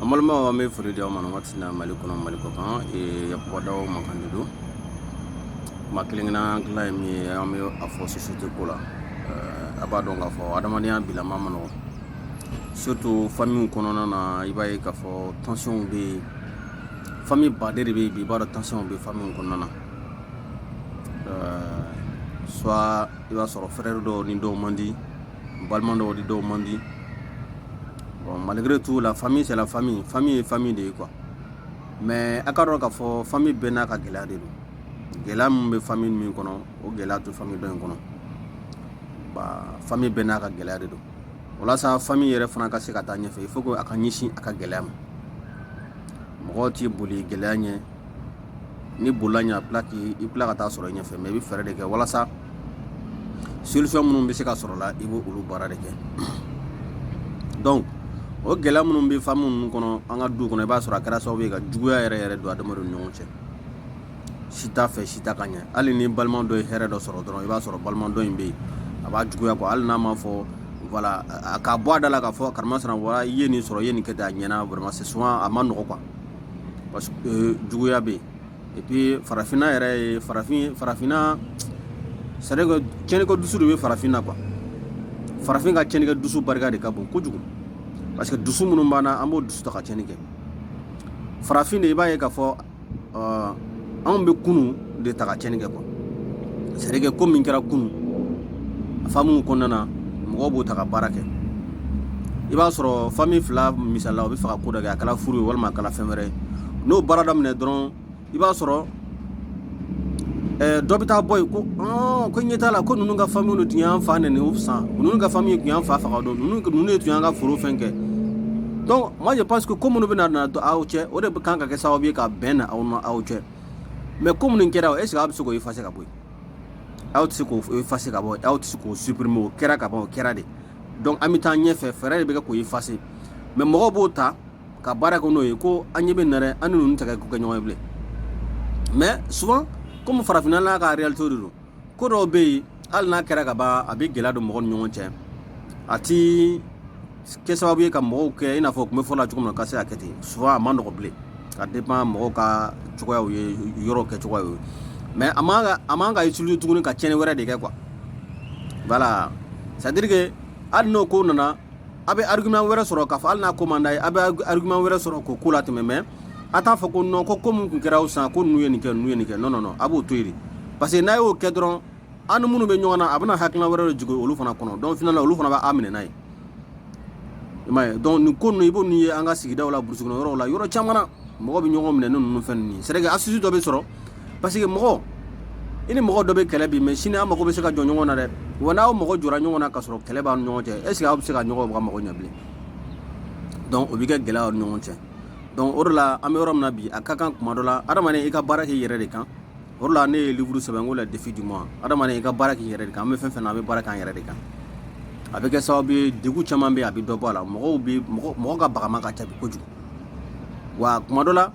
An balimaw, an bɛ foli di aw ma nin waati in na, Mali kɔnɔ, Mali kɔ kan. Yakuba Daw mankan de don. Kuma kelen kelenna hakilina ye min ye, an bɛ a fɔ société ko la. A b'a dɔn k'a fɔ adamadenya bilama ma nɔgɔn, surtout famille kɔnɔna na. I b'a ye k'a fɔ tension bɛ yen, famille baden de bɛ yen bi. I b'a dɔn, tension bɛ famille kɔnɔna na. Soit i b'a sɔrɔ frère dɔw ni dɔw man di, balima dɔw ni dɔw man di. Bon, malgré tout, la famille, c'est la famille. Famille ye famille de ye quoi. Mais a ka dɔn k'a fɔ famille bɛɛ n'a ka gɛlɛya de don. Gɛlɛya min bɛ famille min kɔnɔ, o gɛlɛya tɛ famille dɔ in kɔnɔ. Ba famille bɛɛ n'a ka gɛlɛya de don. Walasa famille yɛrɛ fana ka se ka taa ɲɛfɛ, il faut que a ka ɲɛsin a ka gɛlɛya ma. Mɔgɔw t'i boli gɛlɛya ɲɛ. Ni bolila ɲɛ, a tila k'i i tila ka taa sɔrɔ i ɲɛfɛ. Mais i bɛ fɛɛrɛ de kɛ walasa solution minnu bɛ se ka sɔrɔ la, i b'o olu baara de kɛ. Donc o gɛlɛya minnu bɛ famille ninnu kɔnɔ, an ka du kɔnɔ, i b'a sɔrɔ a kɛra sababu ye ka juguya yɛrɛ yɛrɛ don adamadenw ni ɲɔgɔn cɛ. Si t'a fɛ si t'a ka ɲɛ. Hali ni balima dɔ ye hɛrɛ dɔ sɔrɔ dɔrɔn, i b'a sɔrɔ balima dɔ in bɛ yen, a b'a juguya quoi. Hali n'a ma fɔ, voilà, a ka bɔ a da la k'a fɔ karimasina, voilà, i ye nin sɔrɔ, i ye nin kɛ ten, a ɲɛna vraiment, c'est souvent a ma nɔgɔ quoi, parce que juguya bɛ yen. Et puis farafinna yɛrɛ ye farafin, farafinna, c'est à dire que tiɲɛnikɛ dusu de bɛ farafinna quoi. Farafin ka tiɲɛnikɛ dusu barika de ka bon kojugu, parce que dusu minnu b'an na, an b'o dusu ta ka tiɲɛni kɛ. Farafin de, i b'a ye k'a fɔ anw bɛ kunu de ta ka tiɲɛni kɛ quoi. C'est à dire que ko min kɛra kunu famille kɔnɔna na, mɔgɔw b'o ta ka baara kɛ. I b'a sɔrɔ famille fila, misali la, o bɛ fɛ ka ko dɔ kɛ, a kɛra furu ye walima a kɛra fɛn wɛrɛ ye. N'o baara daminɛ dɔrɔn, i b'a sɔrɔ dɔ bɛ taa bɔ yen ko ɲɛ t'a la, ko ninnu ka famille de tun y'an fa nɛni o san, ninnu ka famille tun y'an fa faga don, ninnu de tun y'an ka foro fɛn kɛ. Donc moi, je pense que ko minnu bɛna na aw cɛ, o de kan ka kɛ sababu ye ka bɛn na aw ni aw cɛ. Mais ko minnu kɛra, est ce que aw bɛ se k'o effacer ka bɔ yen? Aw tɛ se k'o effacer ka bɔ yen, aw tɛ se k'o supprimer. O kɛra ka ban, o kɛra de. Donc an bɛ taa ɲɛfɛ, fɛɛrɛ de bɛ kɛ k'o effacer. Mais mɔgɔw b'o ta ka baara kɛ n'o ye ko an ɲɛ bɛ nin na dɛ, an ni ninnu tɛ kɛ ko kɛ ɲɔgɔn ye bilen. Mais souvent, comme farafinna n'a ka réalité de don, ko dɔw bɛ yen, hali n'a kɛra ka ban, a bɛ gɛlɛya don mɔgɔw ni ɲɔgɔn cɛ. A ti kɛ sababu ye ka mɔgɔw kɛ i n'a fɔ u tun bɛ fɔ la cogo min na ka se ka kɛ ten. Souvent a ma nɔgɔ bilen, ka dépend mɔgɔw ka cogoyaw ye, yɔrɔw kɛ cogoyaw ye. Mais a man ka utiliser tuguni ka tiɲɛni wɛrɛ de kɛ quoi. Voilà, c'est à dire que hali n'o ko nana, a bɛ argument wɛrɛ sɔrɔ k'a fɔ hali n'a ko man d'a ye, a bɛ argument wɛrɛ sɔrɔ k'o ko latɛmɛ. Mais a t'a fɔ ko non, ko mun tun kɛra aw san, ko ninnu ye nin kɛ, ninnu ye nin kɛ. Non, non, non, a b'o to yen de, parce que n'a y'o kɛ dɔrɔn, an ni minnu bɛ ɲɔgɔn na, a bɛna hakilina wɛrɛ de jigin olu fana kɔnɔ. Donc finalement, olu fana b'a minɛ n'a ye, i m'a ye. Donc nin ko ninnu, i b'o ninnu ye an ka sigidaw la, burusi kɔnɔ yɔrɔw la, yɔrɔ caman na, mɔgɔ bɛ ɲɔgɔn minɛ ni ninnu fɛn ninnu ye. C'est à dire que astuce dɔ bɛ sɔrɔ, parce que mɔgɔ i ni mɔgɔ dɔ bɛ kɛlɛ bi, mais sini an mago bɛ se ka jɔ ɲɔgɔn na dɛ. Wa n'aw mɔgɔ jɔra ɲɔgɔn na ka sɔrɔ kɛlɛ b'aw ni ɲɔgɔn cɛ, est ce que aw bɛ se ka ɲɔgɔn ka mago ɲɛ bilen? Donc o bɛ kɛ gɛlɛya aw ni ɲɔgɔn cɛ. Donc o de la, an bɛ yɔrɔ min na bi, a ka kan kuma dɔ la, adamaden, i ka baara k'i yɛrɛ de kan. O de la ne ye livre sɛbɛn ko "Le défi du mois". Adamaden, i ka baara k'i yɛrɛ de kan. An bɛ fɛn fɛn na, an bɛ baara k'an yɛrɛ de kan. A bɛ kɛ sababu ye, degun caman bɛ yen, a bɛ dɔ bɔ a la. Mɔgɔw bɛ mɔgɔ mɔgɔ ka bagama ka ca bi kojugu. Wa kuma dɔ la,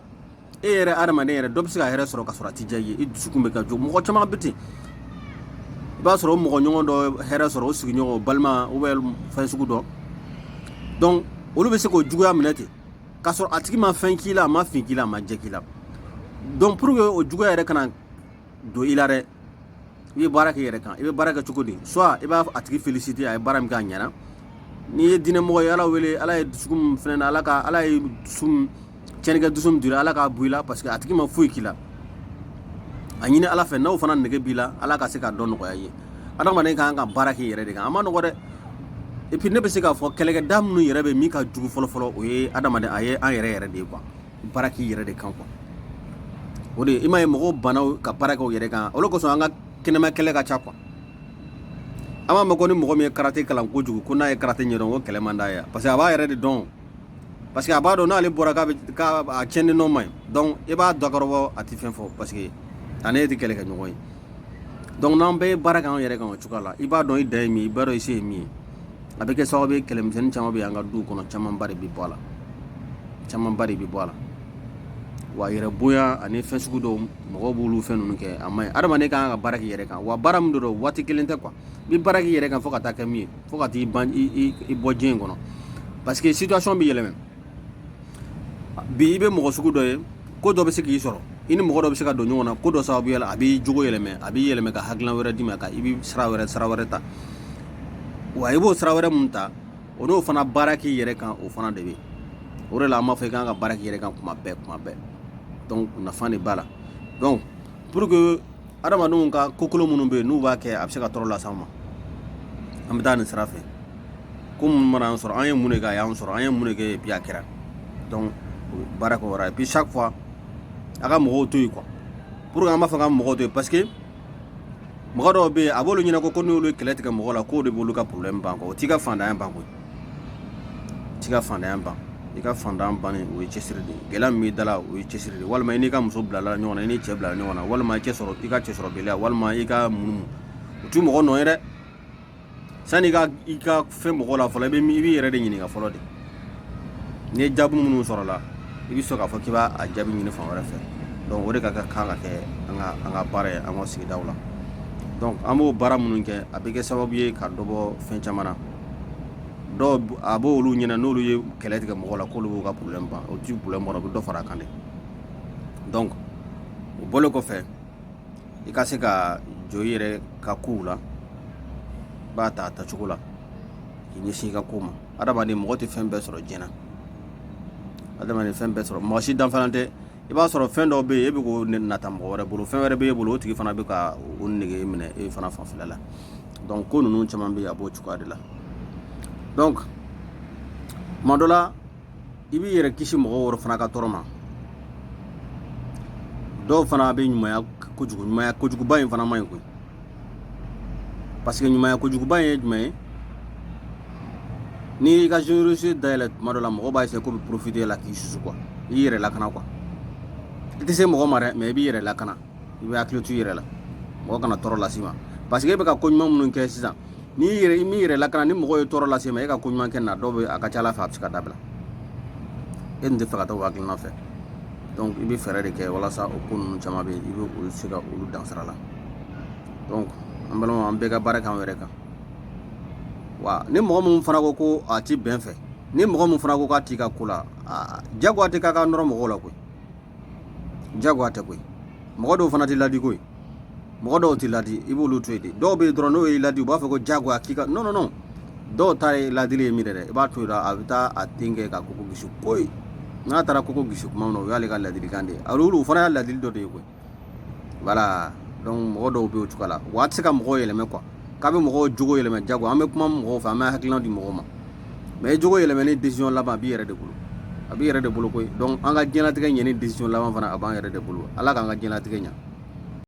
e yɛrɛ adamaden yɛrɛ, dɔ bɛ se ka hɛrɛ sɔrɔ ka sɔrɔ a ti diya i ye, i dusukun bɛ ka jo. Mɔgɔ caman bɛ ten. I b'a sɔrɔ o mɔgɔ ɲɔgɔn dɔ hɛrɛ sɔrɔ, o sigiɲɔgɔn, o balima ou bien fɛn sugu dɔ. Donc olu bɛ se k'o juguya minɛ ten, k'a sɔrɔ a tigi ma fɛn k'i la, a ma fin k'i la, a ma jɛ k'i la. Donc pour que o juguya yɛrɛ kana don i la dɛ, i bɛ baara kɛ i yɛrɛ kan. I bɛ baara kɛ cogo di? Soit i b'a a tigi féliciter, a ye baara min kɛ, a ɲɛna. N'i ye diinɛmɔgɔ ye, Ala wele, Ala ye dusukun min fɛnɛ na, Ala ka Ala ye dusu min tiɲɛnikɛ dusu min dira, Ala k'a bɔ i la, parce que a tigi ma foyi k'i la. A ɲini Ala fɛ, n'aw fana nege b'i la, Ala ka se ka dɔ nɔgɔya i ye. Adamaden kan ka baara k'i yɛrɛ de kan, a ma nɔgɔ dɛ. Et puis ne bɛ se k'a fɔ kɛlɛkɛda minnu yɛrɛ bɛ min ka jugu fɔlɔ fɔlɔ, o ye adamaden, a ye an yɛrɛ yɛrɛ de ye quoi. Baara k'i yɛrɛ de kan quoi. O de i m'a ye, mɔgɔw banna ka baara kɛ u yɛrɛ kan, o de kosɔn an ka kɛnɛma kɛlɛ ka ca quoi. An b'a mɛn ko ni mɔgɔ min ye karate kalan kojugu, ko n'a ye karate ɲɛdɔn, ko kɛlɛ man d'a ye, parce que a b'a yɛrɛ de dɔn, parce que a b'a dɔn n'ale bɔra k'a bɛ k'a a tiɲɛni nɔ man ɲi. Donc i b'a dakɔrɔbɔ, a tɛ fɛn fɔ, parce que a ne tɛ kɛlɛ kɛ ɲɔgɔn ye. Donc n'an bɛɛ ye baara kɛ an yɛrɛ kan o cogoya la, i b'a dɔn i dan ye min ye, i b'a dɔn i se ye min ye, a bɛ kɛ sababu ye, kɛlɛmisɛnnin caman bɛ yen an ka duw kɔnɔ, camanba de bɛ bɔ a la, camanba de bɛ bɔ a la. Wa yɛrɛ bonya ani fɛn sugu dɔw, mɔgɔw b'olu fɛn ninnu kɛ, a man ɲi. Adamaden kan ka baara k'i yɛrɛ kan. Wa baara min don, waati kelen tɛ quoi. I bɛ baara k'i yɛrɛ kan fo ka taa kɛ min ye, fo ka t'i ban i bɔ diɲɛ in kɔnɔ, parce que situation bɛ yɛlɛmɛ. Bi i bɛ mɔgɔ sugu dɔ ye, ko dɔ bɛ se k'i sɔrɔ, i ni mɔgɔ dɔ bɛ se ka don ɲɔgɔn na ko dɔ sababuya la, a b'i jogo yɛlɛmɛ, a b'i yɛlɛmɛ ka hakilina wɛrɛ d'i ma, ka i bɛ sira wɛrɛ ta. Wa i b'o sira wɛrɛ mun ta, o n'o fana baara k'i yɛrɛ kan, o fana de bɛ yen. O de la an b'a fɔ i kan ka baara k'i yɛrɛ kan kuma bɛɛ, kuma bɛɛ. Donc nafa de b'a la. Donc pour que adamadenw ka kokolo minnu bɛ yen, n'u b'a kɛ, a bɛ se ka tɔɔrɔ las'an ma, an bɛ taa nin sira fɛ. Ko minnu mana an sɔrɔ, an ye mun de kɛ, a y'an sɔrɔ, an ye mun de kɛ, et puis a kɛra. Donc baara kɛ o yɔrɔ. Et puis chaque fois a ka mɔgɔw to yen quoi. Pour que an b'a fɔ k'an mɔgɔw to yen, parce que mɔgɔ dɔw bɛ yen, a b'olu ɲɛna ko n'olu ye kɛlɛ tigɛ mɔgɔ la, k'o de b'olu ka problème ban quoi. O t'i ka fantanya ban koyi, o t'i ka fantanya ban. I ka fantan bannen, o ye cɛsiri de ye. Gɛlɛya min b'i da la, o ye cɛsiri de ye. Walima i n'i ka muso bilala ɲɔgɔn na, i n'i cɛ bilala ɲɔgɔn na, walima i cɛ sɔrɔ, i ka cɛ sɔrɔbaliya, walima i ka munumunu, o ti mɔgɔ nɔ ye dɛ. Sani i ka fɛn mɔgɔ la fɔlɔ, i b'i yɛrɛ de ɲininka fɔlɔ de. N'i ye jaabi minnu sɔrɔ la, i bɛ sɔrɔ k'a fɔ k'i b'a a jaabi ɲini fan wɛrɛ fɛ. Donc o de ka kan ka kɛ an ka baara ye an ka sigidaw la. Donc an b'o baara minnu kɛ, a bɛ kɛ sababu ye ka dɔ bɔ fɛn caman na. Dɔw a b'olu ɲɛna, n'olu ye kɛlɛ tigɛ mɔgɔ la, k'olu b'u ka problème ban. O ti problème ban, o bɛ dɔ fara a kan de. Donc o bɔlen kɔfɛ, i ka se ka jɔ i yɛrɛ ka kow la, i b'a ta a tacogo la k'i ɲɛsin i ka ko ma. Adamaden, mɔgɔ tɛ fɛn bɛɛ sɔrɔ diɲɛ na. Adamaden fɛn bɛɛ sɔrɔ, mɔgɔ si danfara tɛ. I b'a sɔrɔ fɛn dɔw bɛ yen, e bɛ k'o nata mɔgɔ wɛrɛ bolo, fɛn wɛrɛ bɛ e bolo, o tigi fana bɛ ka o nege minɛ e fana fanfɛla la. Donc ko ninnu caman bɛ yen, a b'o cogoya de la. Donc tuma dɔ la, i b'i yɛrɛ kisi mɔgɔ wɛrɛ fana ka tɔɔrɔ ma. Dɔw fana bɛ ɲumanya kojugu. Ɲumanya kojuguba in fana man ɲi koyi, parce que ɲumanya kojuguba in ye jumɛn ye? N'i y'i ka générosité dayɛlɛ, tuma dɔ la mɔgɔ b'a essayer k'o bɛ profiter la k'i susu quoi. I yɛrɛ lakana quoi. I tɛ se mɔgɔ ma dɛ, mais i b'i yɛrɛ lakana, i bɛ hakili to i yɛrɛ la, mɔgɔ kana tɔɔrɔ las'i ma, parce que e bɛ ka ko ɲuman minnu kɛ sisan, n'i yɛrɛ i m'i yɛrɛ lakana, ni mɔgɔ ye tɔɔrɔ lase ma, e ka ko ɲuman kɛ na, dɔw bɛ, a ka ca ala fɛ, a bɛ se ka dabila. E dun tɛ fɛ ka taa o hakilina fɛ. Donc i bɛ fɛɛrɛ de kɛ walasa o ko ninnu caman bɛ yen, i bɛ olu se ka olu dan sira la. Donc an balimaw, an bɛɛ ka baara kɛ an yɛrɛ kan. Wa ni mɔgɔ min fana ko ko a ti bɛn fɛ, ni mɔgɔ min fana ko k'a t'i ka ko la, jagoya tɛ k'a ka nɔrɔ mɔgɔw la koyi, jagoya tɛ koyi. Mɔgɔ dɔw fana tɛ ladi koyi, mɔgɔ dɔw tɛ ladi, i b'olu to yen de. Dɔw bɛ yen dɔrɔn, n'o y'i ladi, u b'a fɔ ko jagoya k'i ka non, non, non. Dɔw ta ye ladili ye min yɛrɛ, i b'a to yen, a bɛ taa a ten kɛ ka koko gosi koyi. N'a taara koko gosi kuma min na, o y'ale ka ladilikan de ye. Olu fana y'a ladili dɔ de ye koyi. Voilà. Donc mɔgɔ dɔw bɛ o cogoya la. Wa a tɛ se ka mɔgɔw yɛlɛmɛ quoi, k'a bɛ mɔgɔw jogo yɛlɛmɛ jago. An bɛ kuma mɔgɔw fɛ, an bɛ hakilina di mɔgɔw ma, mais i jogo yɛlɛmɛ ni décision laban, a b'i yɛrɛ de bolo, a b'i yɛrɛ de bolo koyi. Donc an ka diɲɛlatigɛ ɲɛ ni décision laban fana, a b'an yɛrɛ de bolo. Ala k'an ka diɲɛlatigɛ ɲɛ.